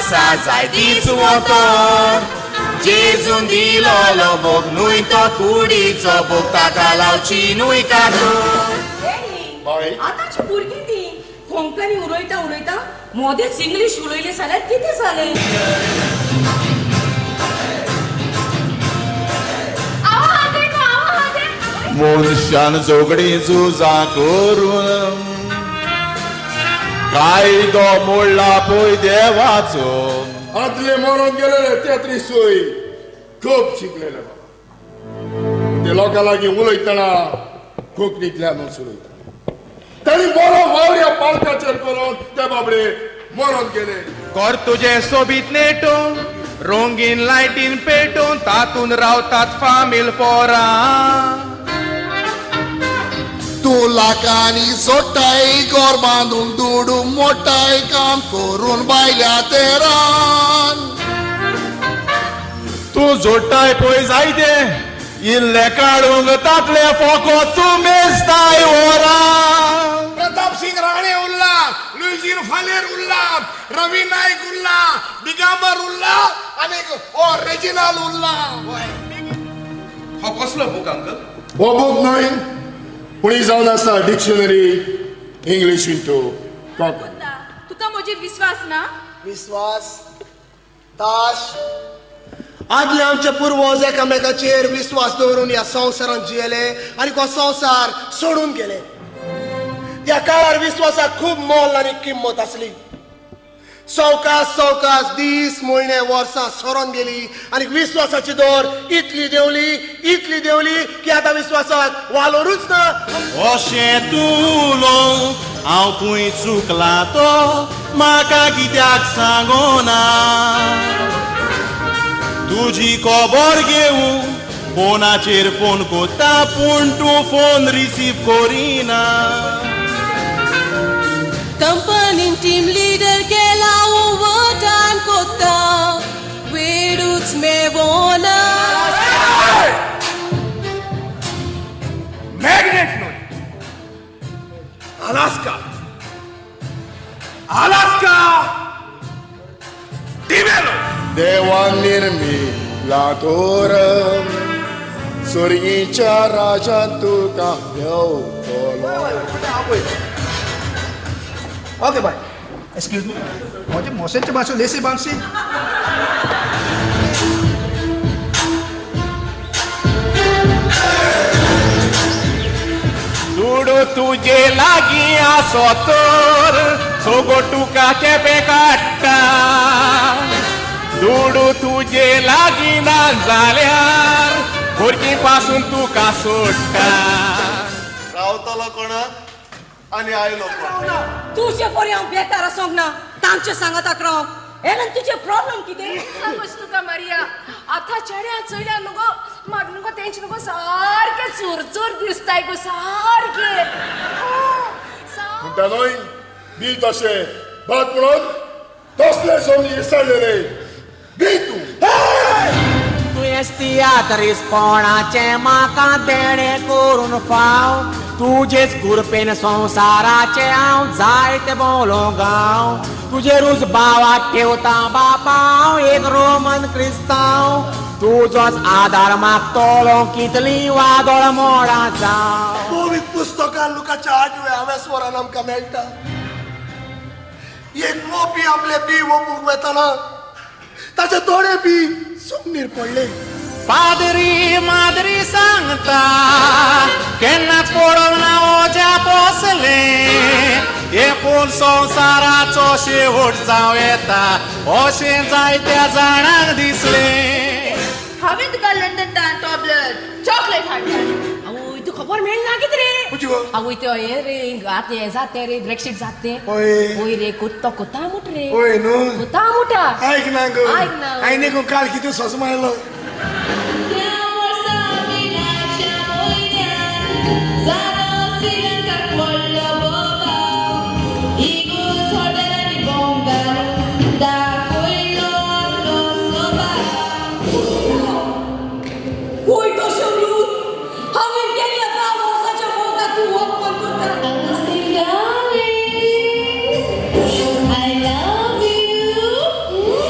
आसा जायतीच वतर. जेजून दिलोलो भोग न्हय तो कुडीचो भोग, ताका लावची न्हय कातर. बाय. आतांची भुरगीं ती कोंकणी उलयता उलयता मोदेच इंग्लीश उलयली जाल्यार कितें जालें? मनशान झगडीं झुजां करून कायदो मोडला पळय देवाचो. आदले मरोन गेलेले तेत्रिसूय खूब शिकलेले बाबा. ते लोकां लागीं उलयतना कोंकणींतल्यानूच उलयता. तांणी बरो वावर ह्या पालकाचेर करून ते बाबडे मरोन गेले. घर तुजें सोबीत नेटून रंगीन लायटीन पेटून तातून रावतात फामील पोरां. तूं लाखांनी सोडटाय घर बांदूंक दुडू मोडटाय काम करून बायल्या तेरान. तूं जोडटाय पळय जायते इल्ले काडूंक तातले फोको तूं मेजताय वरां. प्रताप सिंग राणे उरला, लुईजीन फालेर उरला, रवी नायक उरला, दिगंबर उरला आनी ओ रेजिनाल उरला. हो कसलो बूक अंकल? हो बूक न्हय पूण ही जावन आसा डिक्शनरी इंग्लीश इंटू कोंकणी. तुका म्हजेर विस्वास ना? विस्वास ताश आदले आमचे पुर्वज एकामेकाचेर विस्वास दवरून ह्या संवसारांत जियेले आनी हो संवसार सोडून गेले. त्या काळार विस्वासाक खूब मोल आनी किंमत आसली. सवकास सवकास दीस म्हयने वर्सां सरोन गेली आनी विस्वासाची दर इतली देंवली इतली देंवली की आतां विस्वासाक वालोरूच ना. अशें तूं उलोवंक हांव खंय चुकला तो म्हाका कित्याक सांगोना. तुजी खबर घेवूं फोनाचेर फोन कोत्ता पूण तूं फोन रिसीव करिना. कंपनीन टीम लीडर केला ओवरटायम कोत्ता वेडूच मेवोना. मॅग्नेट न्हय, अलास्का, अलास्का डिमेलो. देवान निर्मिला तोर सुर्गीच्या राजान तुका मेवतलो. Okay bye. Excuse me, म्हजे मोसेचे भाशे लेसी बांसी. दुडू तुजे लागीं आसो तर सोगो तुका केपें काडटा. दुडू तुजे लागीं ना जाल्यार भुरगीं पासून तुका सोडटा. रावतलो कोणाक आनी आयलो कोण. तुजे परी हांव बेकार आसूंक ना तांचे सांगाताक राव. एलन तुजे प्रॉब्लम कितें? समज तुका मारिया, आतां चेड्या चोयल्या न्हू गो, म्हाका न्हू गो तेंचे न्हू गो सारकें चुरचूर दिसताय गो सारकें. म्हणटा न्हय बी तशें भात म्हणून तसले सोमी इसळलेले बी तूं. तुवें तियात्रीस कोणाचें म्हाका देणें करून फाव. तुजेच कुरपेन संवसाराचें हांव जायते भोंवलो गांव. तुजेरूच भावात ठेवता बापा हांव एक रोमन क्रिस्तांव. तुजोच आदार मागतलो कितली वादळ मोडां जावं. पवित्र पुस्तकां लुकाच्या आठव्या हांवें स्वरान आमकां मेळटा. एक वोपी आपले बी वोपूंक वेतना ताचे थोडे बी जमनीर पडले. पादरी मादरी सांगता केन्नाच पडोंक ना ओज्या पोसलें. एकूण संवसाराचो शेवट जावं येता अशें जायत्या जाणांक दिसलें. हांवें तुका लंडन टॉबलर चॉकलेट हाडल्या. आवय तूं खबर मेळना कितें रे? खंयची गो? आवय त्यो हें रे आतां हें जाता रे, ब्रेक्सीट जाता तें. हय. हय रे, कुत्तो कुत्ता मुठ रे. हय न्हू. कुत्ता मुठा. आयक ना गो. आयक ना. आयने गो काल कितें सोंस मारलो. त्या वर्सा मिलाच्या म्हयन्यान जालो श्रीलंकाक व्हडलो बोवाळ. इगोज हॉटेलांनी बॉम्ब घालून दाखयलो आपलो स्वभाव. वय तशें उलोवन हांवें केल्ल्या धा वर्साच्या मोगाक तूं अपमान करता. I love you.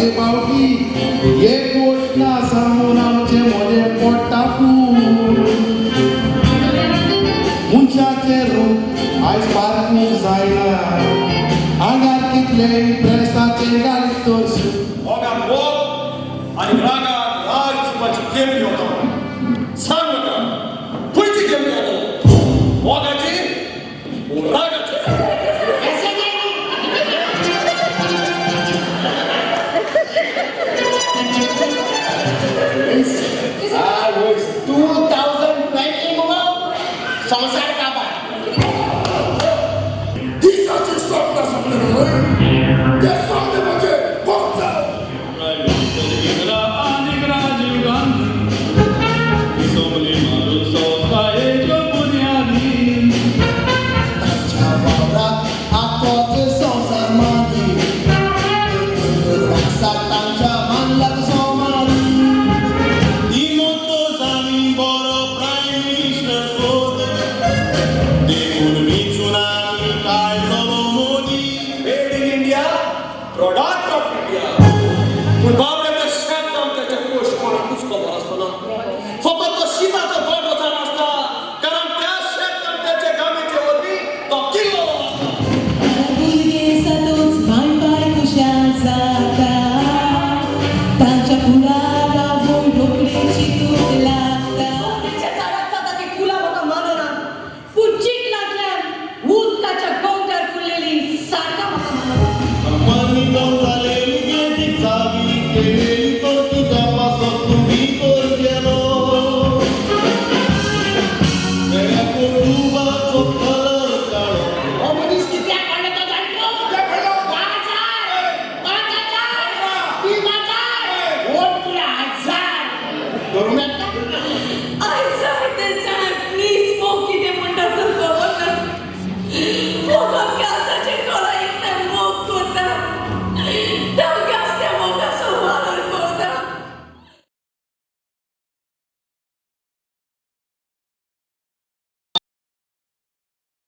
जायते पावटी एक वोट ना सांगून आमचे मोदें पोडटा पूण मनशाचें रूप आयज पारखूंक जायना आंगार कितलें ड्रेसाचें घालीत तर मोगान मोग आनी रागान राग दिवपाची गेम घेवता. सांग म्हाका, खंयची गेम घेवता, मोगाची वो रागाची? I was 2020 मुगो संवसार काबार. दिसाचे स्वप्न सपलें न्हय.